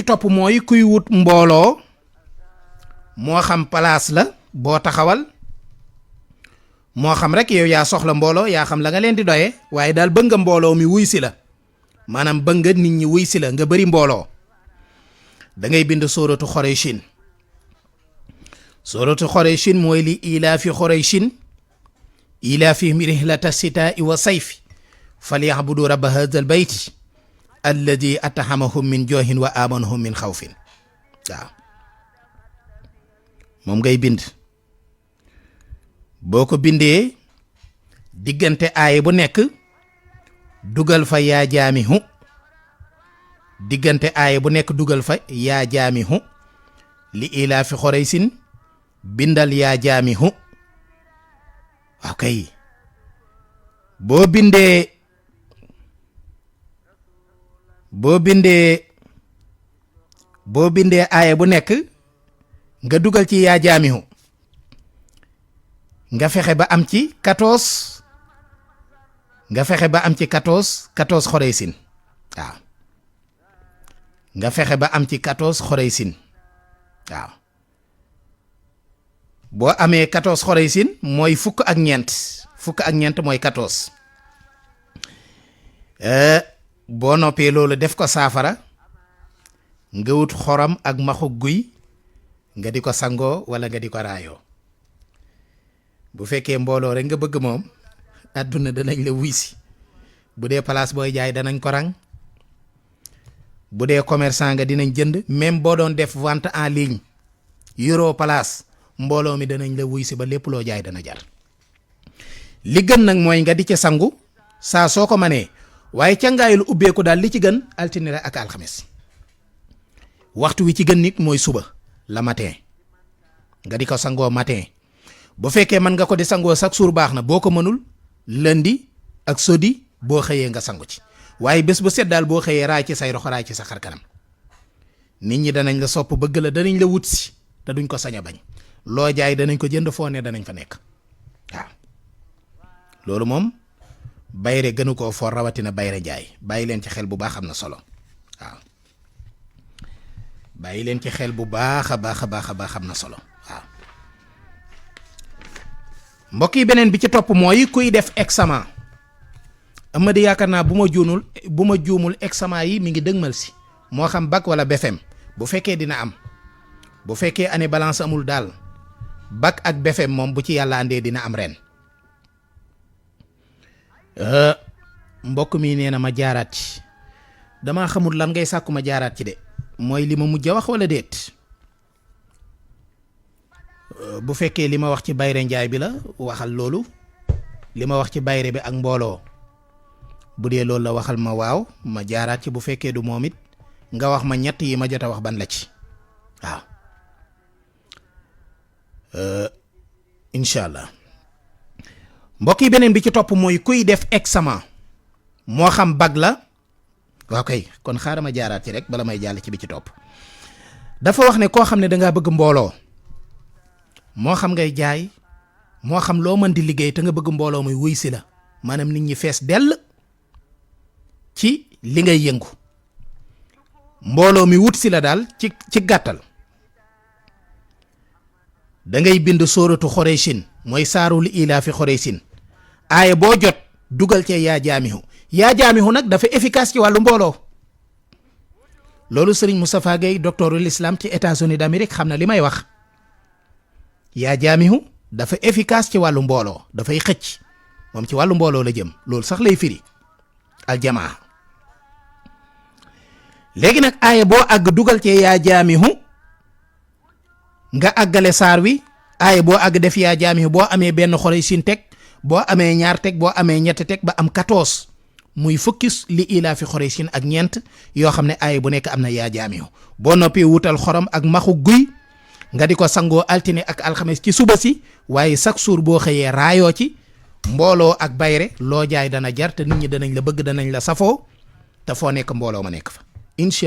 topp mooy kuy wut mbooloo moo xam place la boo taxawal moo xam rek yow yaa soxla mbooloo yaa xam la nga leen di doye waaye daal bëgg nga mbooloo mi wuy si la maanaam bëgg nga nit ñi wuy si la nga bëri mbooloo da ngay bind sóoratu Xurayshin sóoratu Xurayshin mooy li ilaafi Xurayshin ilaafihim rihlata sitaa'i wa sayfi falyabudu rabba haazal bayti alladi atahamahum min joohin wa amanahum min xawfin waaw moom ngay bind boo ko bindee diggante aaya bu nekk dugal fa yaa jaamihu diggante aaya bu nekk dugal fa yaa jaamihu li ilaafi Xurayshin bindal yaa jaamihu waaw kay boo bindee aaya bu nekk nga dugal ci yaa jaamihu nga fexe ba am ci 14 Xurayshin waaw nga fexe ba am ci 14 Xurayshin waaw boo amee 14 Xurayshin mooy fukk ak ñeent mooy 14 boo noppee loolu def ko saafara nga wut xorom ak maxu guy nga di ko sangoo wala nga di ko raayoo bu fekkee mbooloo rek nga bëgg moom àdduna danañ la wuy si bu dee place booy jaay danañ ko rang bu dee commerçant nga dinañ jënd même boo doon def vente en ligne yoroo place mbooloo mi danañ la wuy si ba lépp loo jaay dana jar li gën nag mooy nga di ca sangu saa soo ko manee waaye cangaayul ubbeeku daal li ci gën altine la ak alxames waxtu wi ci gën nit mooy suba la matin nga di ko sangoo matin bu fekkee mën nga ko di sangoo chaque jour baax na boo ko mënul lundi ak sodi boo xëyee nga sangu ci waaye bés bu set daal boo xëyee raay ci say roxo raay ci sa xar kanam nit ñi danañ la sopp bëgg la danañ la wut si te duñ ko sañ a bañ loo jaay danañ ko jënd foo ne danañ fa nekk waaw loolu moom bayre gënu koo for rawatina bayre jaay bàyyi leen ci xel bu baax am na solo waaw bàyyi leen ci xel bu baax a baax am na solo waaw mbokk yi beneen bi ci topp mooy kuy def examen Amady yaakaar naa bu ma juumul examen yi mi ngi dëgmal si moo xam bac wala BFEM bu fekkee dina am bu fekkee année balance amul daal bac ak BFEM moom bu ci yàlla andee dina am ren mbokk mi nee na ma jaaraat ci damaa xamul lan ngay sàkku ma jaaraat ci de mooy li ma mujj a wax wala déet bu fekkee li ma wax ci bayre njaay bi la waxal loolu li ma wax ci bayre bi ak mbooloo bu dee loolu la waxal ma waaw ma jaaraat ci bu fekkee du moom it nga wax ma ñett yi ma jot a wax ban la ci waaw incha allah mbokk yi beneen bi ci topp mooy kuy def examen moo xam bac la waaw kay kon xaaral ma jaaraat ci rek bala may jàll ci bi ci topp dafa wax ne koo xam ne dangaa bëgg mbooloo moo xam ngay jaay moo xam loo mën di liggéey te nga bëgg mbooloo muy wuy si la maanaam nit ñi fees dell ci li ngay yëngu mbooloo mi wut si la daal ci gàttal da ngay bind sóoratu Xurayshin mooy saaru li ilaafi Xurayshin aaya boo jot dugal cee yaa jaamihu nag dafa efficace ci wàllu mbooloo loolu Serigne Moustapha Gueye docteurul islam ci États-Unis d'Amérique xam na li may wax yaa jaamihu dafa efficace ci wàllu mbooloo dafay xëcc moom ci wàllu mbooloo la jëm loolu sax lay firi aljamaa léegi nag aaya boo àgg dugal cee yaa jaamihu nga àggale saar wi aaya boo àgg def yaa jaamihu boo amee benn Xurayshin teg boo amee ñaar teg boo amee ñett teg ba am 14 muy fukki li ilaafi Xurayshin ak ñeent yoo xam ne aaya bu nekk am na yaa jaamihu boo noppee wutal xorom ak maxu guy nga di ko sangoo altine ak alxames ci suba si waaye chaque jour boo xëyee raayoo ci mbooloo ak bayre loo jaay dana jar te nit ñi danañ la bëgg danañ la safoo te foo nekk mbooloo ma nekk fa incha